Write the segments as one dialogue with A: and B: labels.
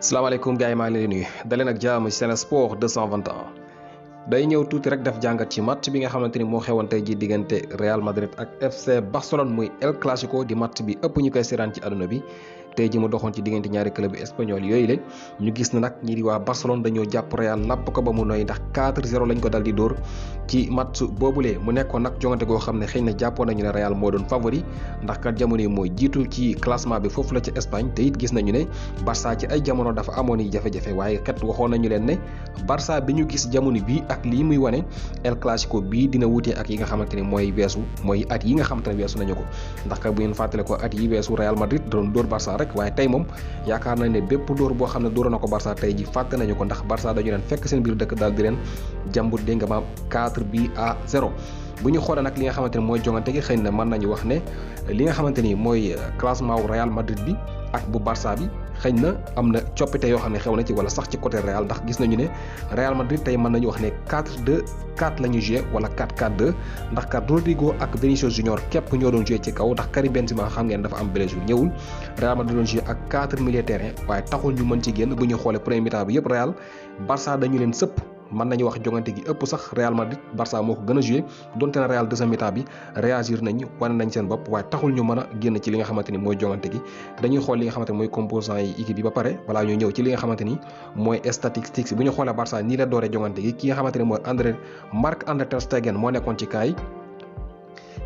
A: salaamaaleykum gars yi maa ngi leen di nuyu daleen ak jàmm ci Sen Sport 221 day ñëw tuuti rek def jàngat ci match bi nga xamante ni moo xewoon tey ji diggante Real Madrid ak FC Barcelone muy El Clasico di match bi ëpp ñu koy seetaan ci àdduna bi tey ji mu doxoon ci diggante ñaari club espagnol yooyu la ñu gis na nag ñi di waa Barcelone dañoo jàpp Real napp ko ba mu noy ndax 4-0 lañ ko dal di dóor ci match boobulee mu nekkoon nag jongante goo xam ne xëy na jàppoon nañu ne Real moo doon favori ndax kat jamono yi mooy jiitu ci classement bi foofu la ci Espagne te it gis nañu ne Barça ci ay jamono dafa amoon yi jafe-jafe waaye kat waxoon nañu leen ne Barça bi ñu gis jamono bii ak lii muy wane El Clasico bii dina wutee ak yi nga xamante ne mooy at yi nga xamante ne weesu nañu ko ndax kat bu ngeen fàttale ko at yi weesu Real Madrid doon dóor Barça rek waaye tey moom yaakaar nañ ne bépp dóor boo xam ne dóor na ko Barça tey ji fàtte nañu ko ndax Barça dañu leen fekk seen biir dëkk daal di leen jàmbut dégg nga maam 4-0 bu ñu xoolee nag li nga xamante ne mooy jongante gi xëy na mën nañu wax ne li nga xamante ni mooy classement wu Real Madrid bi ak bu Barça bi xëy na am na coppite yoo xam ne xew na ci wala sax ci côté Real ndax gis nañu ne Real Madrid tey mën nañu wax ne 4-2-4 la ñu joué wala 4-4-2 ndax kat Rodrigo ak Vinicius Junior képp ñoo doon joué ci kaw ndax Karim Benzema xam ngeen dafa am blessure ñëwul Real Madrid doon joué ak 4 milieu terrain waaye taxul ñu mën ci génn bu ñu xoolee premier mi-temps bi yëpp Real Barça dañu leen sëpp mën nañu wax jongante gi ëpp sax Real Madrid Barça moo ko gën a joué donte na Real deuxième mi-temps bi réagir nañ wane nañ seen bopp waaye taxul ñu mën a génn ci li nga xamante ni mooy jongante gi dañuy xool li nga xamante ni mooy composant yi équipe yi ba pare balaa ñoo ñëw ci li nga xamante ni mooy statistiques bu ñu xoolee Barça nii la dooree jongante gi ki nga xamante ni mooy Marc-André ter Stegen moo nekkoon ci kaay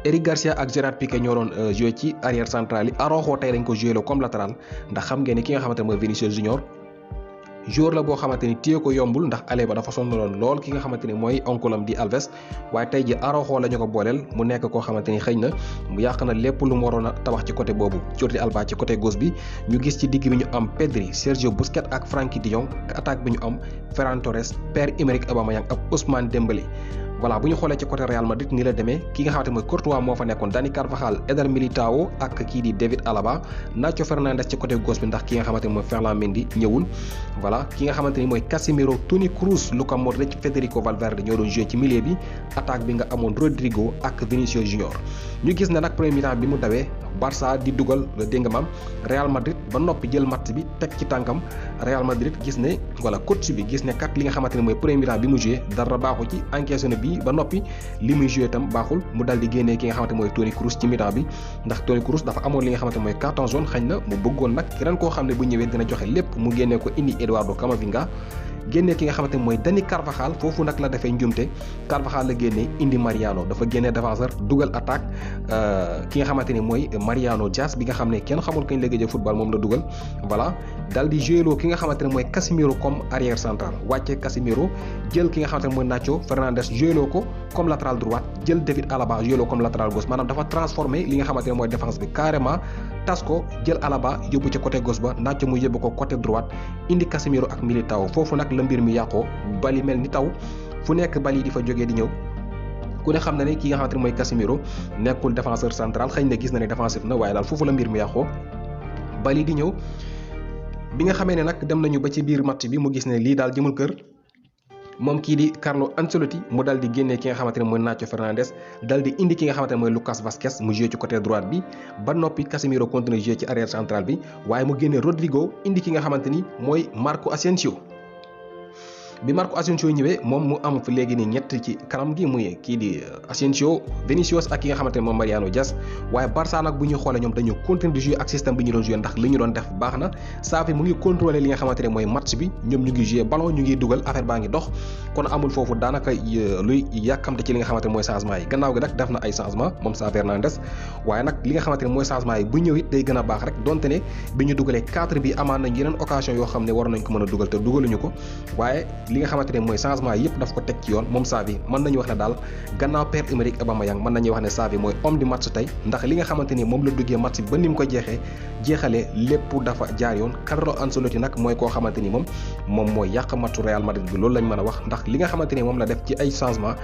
A: Eric Garcia ak Gerard Piqué ñoo doon joué ci arrière central yi Araujo tey dañ ko joué comme latéral ndax xam ngeen ni ki nga xamante ni mooy Vinicius Junior joueur la boo xamante ni téye ko yombul ndax ale ba dafa sonaloon lool ki nga xamante ni mooy onkulam di Alves waaye tey ji Araujo la ñu ko booleel mu nekk koo xamante ni xëy na mu yàq na lépp lu mu waroon a tabax ci côté boobu Jordi Alba ci côté gauche bi ñu gis ci digg bi ñu am Pedri Sergio Busquets ak Frenkie de Jong attaque bi ñu am Ferran Torres Pierre-Emerick Aubameyang ak Ousmane Dembélé voilà bu ñu xoolee ci côté Real Madrid ni la demee ki nga xamante mooy Courtois moo fa nekkoon Dani Carvajal Eder Militao ak kii di David Alaba Nacho Fernandes ci côté gauche bi ndax ki nga xamante ni mooy Ferland Mendy ñëwul voilà ki nga xamante ni mooy Casemiro Toni Kroos Luka Modric Federico Valverde ñoo doon joué ci milieu bi attaque bi nga amoon Rodrigo ak Vinicius Junior ñu gis ne nag premier mi-temps bi mu dawee Barça di dugal dégg nga maam Real Madrid ba noppi jël match bi teg ci tànkam Real Madrid gis ne voilà coach bi gis ne kat li nga xamante ne mooy premier mi-temps bi mu joué dara baaxu ci encaissé na bi ba noppi li muy joué itam baaxul mu dal di génnee ki nga xamante mooy Toni Kroos ci mi-temps bi ndax Toni Kroos dafa amoon li nga xamante mooy carton jaune xañ na mu bëggoon nag keneen koo xam ne bu ñëwee dina joxe lépp mu génnee ko indi Eduardo Camavinga génnee ki nga xamante ni mooy Dani Carvajal foofu nag la defee njumte Carvajal la génnee indi Mariano dafa génnee défenseur dugal attaque ki nga xamante ni mooy Mariano Diaz bi nga xam ne kenn xamul kañ la gëj a football moom la dugal voilà dal di joué loo ki nga xamante ne mooy Casemiro comme arrière central wàcce Casemiro jël ki nga xamante ne mooy Nacho Fernandes joué loo ko comme latéral droite jël David Alaba joué loo comme latéral gauche maanaam dafa transformé li nga xamante ne mooy défense bi carrément tas ko jël Alaba yóbbu ci côté gauche ba Nacho mu yóbbu ko côté droite indi Casemiro ak Militao foofu nag la mbir mi yàqoo bali mel ni taw fu nekk bali di fa jógee di ñëw ku ne xam na ne ki nga xamante ne mooy Casemiro nekkul défenseur central xëy na gis na ne défensif na waaye daal foofu la mbir mi yàqoo bali di ñëw bi nga xamee ne nag dem nañu ba ci biir match bi mu gis ne lii daal jëmul kër moom kii di Carlo Ancelotti mu dal di génnee ki nga xamante ne mooy Nacho Fernandes dal di indi ki nga xamante ne mooy Lucas Vazquez mu joué ci côté droite bi ba noppi Casemiro continue joué ci arrière central bi waaye mu génnee Rodrigo indi ki nga xamante ni mooy Marco Asensio bi Marco Asensio ñëwee moom mu am fi léegi nii ñett ci kanam gi muy kii di Asensio Vinicius ak ki nga xamante ne moom Mariano Diaz waaye Barça nag bu ñuy xoolee ñoom dañu continuer di jouer ak système bi ñu doon jouer ndax li ñu doon def baax na Xavi mu ngi contrôler li nga xamante ne mooy match bi ñoom ñu ngi jouer ballon ñu ngi dugal affaire baa ngi dox kon amul foofu daanaka luy yàkkamte ci li nga xamante ne mooy changement yi gannaaw gi nag def na ay changement moom Xavi Hernandez waaye nag li nga xamante ne mooy changement yi bu ñëw it day gën a baax rek donte ne bi ñu dugalee 4 bi amaan nañ yeneen occasion yoo xam ne war nañ ko mën a dugal te dugaluñu ko waaye li nga xamante ne mooy changement yëpp daf ko teg ci yoon moom Xavi mën nañu wax ne daal gannaaw Pierre-Emerick Aubameyang mën nañu wax ne Xavi mooy homme du match tey ndax li nga xamante ni moom la duggee match bi ba ni mu ko jeexalee lépp dafa jaar yoon Carlo Ancelotti nag mooy koo xamante ni moom mooy yàq matchu Real Madrid bi loolu lañ mën a wax ndax li nga xamante ni moom la def ci ay changement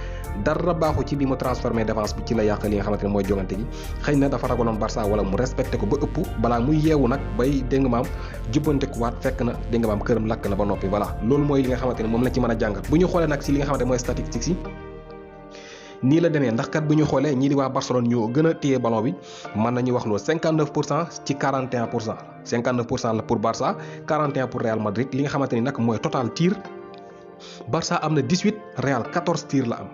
A: dara baaxu ci bi mu transformé défense bi ci la yàq li nga xamante ni mooy jongante gi xëy na dafa ragaloon Barça wala mu respecté ko ba ëpp balaa muy yeewu nag bay dégg nga maam jubbantekuwaat fekk na dégg nga maam këram lakk na ba noppi voilà loolu mooy li nga xamante ni moom la ci mën a jàngat bu ñu xoolee nag si li nga xamante mooy statistiques yi nii la demee ndax kat bu ñu xoolee ñii di waa Barcelone ñoo gën a téye ballon bi mën nañu wax loolu 59% ci 41%. 59% la pour Barça 41 pour Real Madrid li nga xamante ni nag mooy total tir Barça am na 18 Real 14 tir la am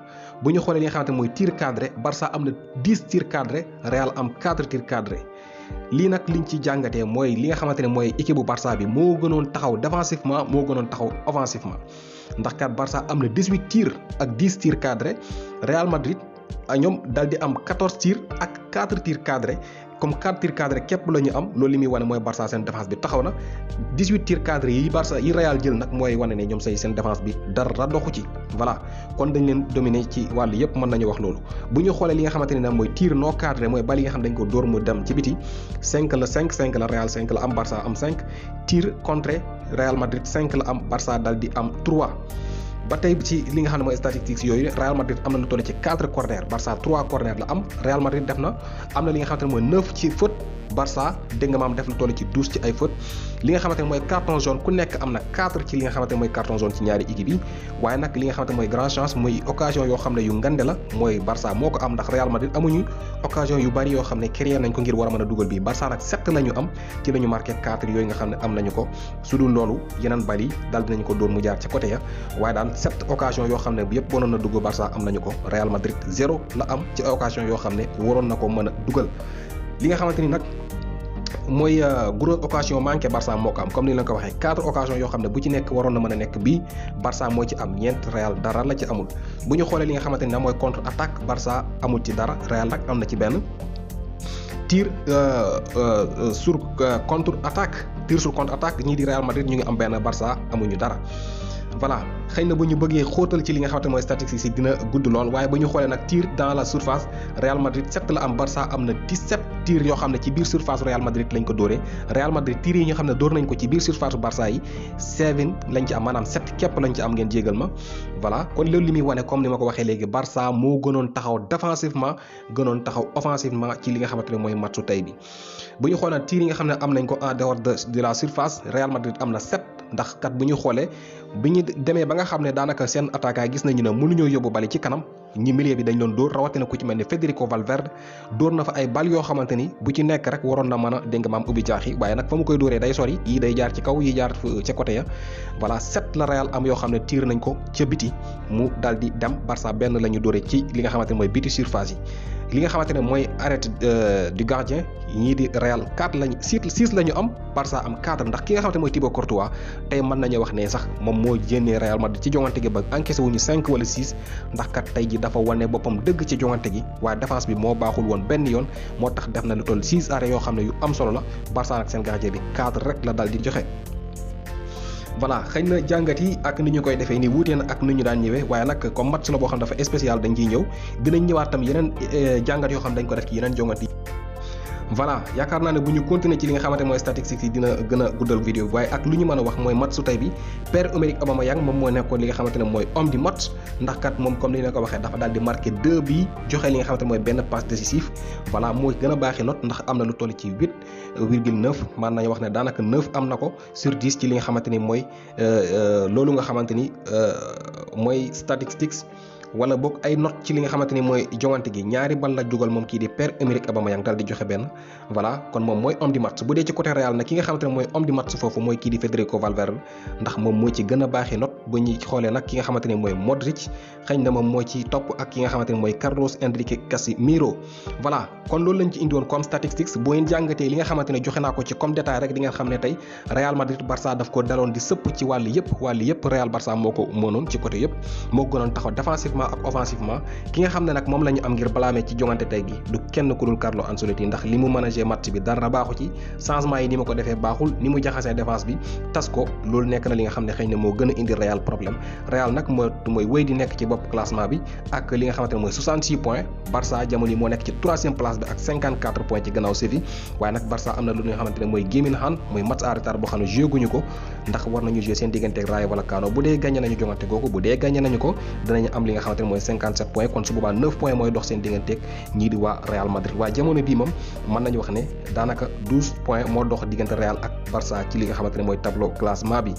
A: bu ñu xoolee li nga xamante ni mooy tir cadré Barça am na 10 tir cadré Real am 4 tir cadré. lii nag liñ ci jàngatee mooy li nga xamante ne mooy équipe bu Barça bi moo gënoon taxaw défensivement moo gënoon taxaw offensivement ndax kat Barça am na 18 tirs ak 10 tirs cadrés Real Madrid ñoom dal di am 14 tirs ak 4 tirs cadrés comme 4 tirs cadrés képp la ñu am loolu li muy wane mooy Barça seen défense bi taxaw na 18 tirs cadrés yi Barça yi Real jël nag mooy wane ne ñoom seen défense bi dara doxu ci voilà kon dañ leen dominer ci wàll yëpp mën nañu wax loolu bu ñu xoolee li nga xamante ne nag mooy tir non cadré mooy bal yi nga xam dañ ko dóor mu dem ci biti 5 la Real 5 la am Barça am 5 tir contré Real Madrid 5 la am Barça dal di am 3 ba tey ci li nga xam ne mooy statistiques yooyu Real Madrid am na lu toll ci 4 corner Barça 3 corner la am Real Madrid def na am na li nga xamante ne mooy 9 ci faute Barça dégg nga maam def lu toll ci 12 ci ay faute li nga xamante ne mooy carton jaune ku nekk am na 4 ci li nga xamante ne mooy carton jaune ci ñaari équipe yi waaye nag li nga xamante ne mooy grande chance muy occasion yoo xam ne yu ngande la mooy Barça moo ko am ndax Real Madrid amuñu occasion yu bari yoo xam ne créé nañ ko ngir war a mën a dugal bii Barça nag 7 la ñu am ci la ñu marqué 4 yooyu nga xam ne am nañu ko su dul loolu yeneen bal yi daal dinañ ko dóor mu jaar ci côté ya waaye daal 7 occasion yoo xam ne yëpp waroon na dugg Barça am nañu ko Real Madrid 0 la am ci occasion yoo xam ne waroon na ko mën a dugal li nga xamante ni nag mooy gros occasion manqué Barça moo ko am comme ni la ko waxee 4 occasion yoo xam ne bu ci nekk waroon na mën a nekk bii Barça moo ci am ñeent Real dara la ci amul bu ñu xoolee li nga xamante ni nag mooy contre attaque Barça amul ci dara Real nag am na ci benn tir sur contre attaque ñii di Real Madrid ñu ngi am benn Barça amuñu dara voilà xëy na bu ñu bëggee xóotal ci li nga xamante mooy statistiques yi dina gudd lool waaye bu ñu xoolee nag tir dans la surface Real Madrid 7 la am Barça am na 17 tir yoo xam ne ci biir surface Real Madrid lañ ko dóoree Real Madrid tir yi ñoo xam ne dóor nañ ko ci biir surface Barça yi 7 lañ ci am maanaam 7 képp lañ ci am ngeen jégal ma voilà kon loolu li muy wane comme ni ma ko waxee léegi Barça moo gënoon taxaw défensivement gënoon taxaw offensivement ci li nga xamante ne mooy matchu tey bi bu ñu xoolee tir yi nga xam ne am nañ ko en dehors de la surface Real Madrid am na 7 ndax kat bu ñu xoolee bi ñu demee ba nga xam ne daanaka seen attaquant gis nañu ne mënuñoo yóbbu bali ci kanam ñi milieu bi dañ doon dóor rawatina ku ci mel ni Federico Valverde dóor na fa ay bal yoo xamante ni bu ci nekk rek waroon na mën a dégg nga maam ubbi jaax yi waaye nag fa mu koy dóoree day sori yii day jaar ci kaw yii jaar ca côté ya voilà 7 la Real am yoo xam ne tiir nañ ko ca biti mu daal di dem Barça benn la ñu dóoree ci li nga xamante ne mooy biti surface yi li nga xamante ne mooy arrêt du gardien ñii di Real 4 lañu 6 la ñu am Barça am 4 ndax ki nga xamante ne mooy Thibaut Courtois tey mën nañu wax ne sax moom moo génnee Real Madrid ci jongante gi ba encaissé wuñu 5 wala 6 ndax kat tey ji dafa wane boppam dëgg ci jongante gi waaye défense bi moo baaxul woon benn yoon moo tax def na lu toll 6 arrêts yoo xam ne yu am solo la Barça nag seen gardien bi 4 rek la dal di joxe. voilà xëy na jàngat yi ak ni ñu koy defee nii wuutee na ak ni ñu daan ñëwee waaye nag comme match la boo xam dafa spécial dañ ciy ñëw dinañ ñëwaat tam yeneen jàngat yoo xam dañ ko def ci yeneen jongante yi. voilà yaakaar naa ne bu ñu continuer ci li nga xamante mooy statistiques yi dina gën a guddal vidéo bi waaye ak lu ñu mën a wax mooy match su tey bi Pierre-Emerick Aubameyang moom moo nekkoon li nga xamante ne mooy homme du match ndax kat moom comme ni ñu ko waxee dafa daal di marqué 2 bi joxe li nga xamante mooy benn passe décisif voilà mooy gën a baaxee note ndax am na lu toll ci 8,9 mën nañu wax ne daanaka 9 am na ko sur 10 ci li nga xamante ni mooy loolu nga xamante ni mooy statistiques wala boog ay note ci li nga xamante ni mooy jongante gi ñaari bal la dugal moom kii di Pierre-Emerick Aubameyang dal di joxe benn voilà kon moom mooy homme du match bu dee ci côté Real nag ki nga xamante ne mooy homme du match foofu mooy kii di Federico Valverde ndax moom moo ci gën a baaxee note bu ñuy xoolee nag ki nga xamante ne mooy Modric xëy na moom moo ci topp ak ki nga xamante ne mooy Carlos Enrique Casemiro voilà kon loolu lañ ci indi woon comme statistics bu ngeen jàngatee li nga xamante ne joxe naa ko ci comme détail rek di ngeen xam ne tey Real Madrid Barça daf ko daloon di sëpp ci wàll yëpp Real Barça moo ko mënoon ci côté yëpp moo gënoon taxaw défensivement ak offensivement ki nga xam ne nag moom la ñu am ngir blâmer ci jongante tey gi du kenn ku dul Carlo Ancelotti ndax li mu manager match bi dara baaxu ci changement yi ni ma ko defee baaxul ni mu jaxasee défense bi tas ko loolu nekk na li nga xam ne xëy na moo gën a indi Real problème Real nag mooy wéy di nekk ci bopp classement bi ak li nga xamante ne mooy 66 points Barça jamono yi moo nekk ci 3e place bi ak 54 points ci gannaaw Séville waaye nag Barça am na lu nga xamante ne mooy Gemini Han mooy match à retard boo xam ne joué guñu ko ndax war nañu joué seen diggante ak Rayo Vallecano bu dee gagné nañu jongante googu bu dee gagné nañu ko dinañu am li nga xamante ne mooy 57 points kon su boobaa 9 points mooy dox seen digganteeg ñii di waa Real Madrid waaye jamono bii moom mën nañu wax ne daanaka 12 points moo dox diggante Real ak Barça ci li nga xamante ne mooy tableau classement bi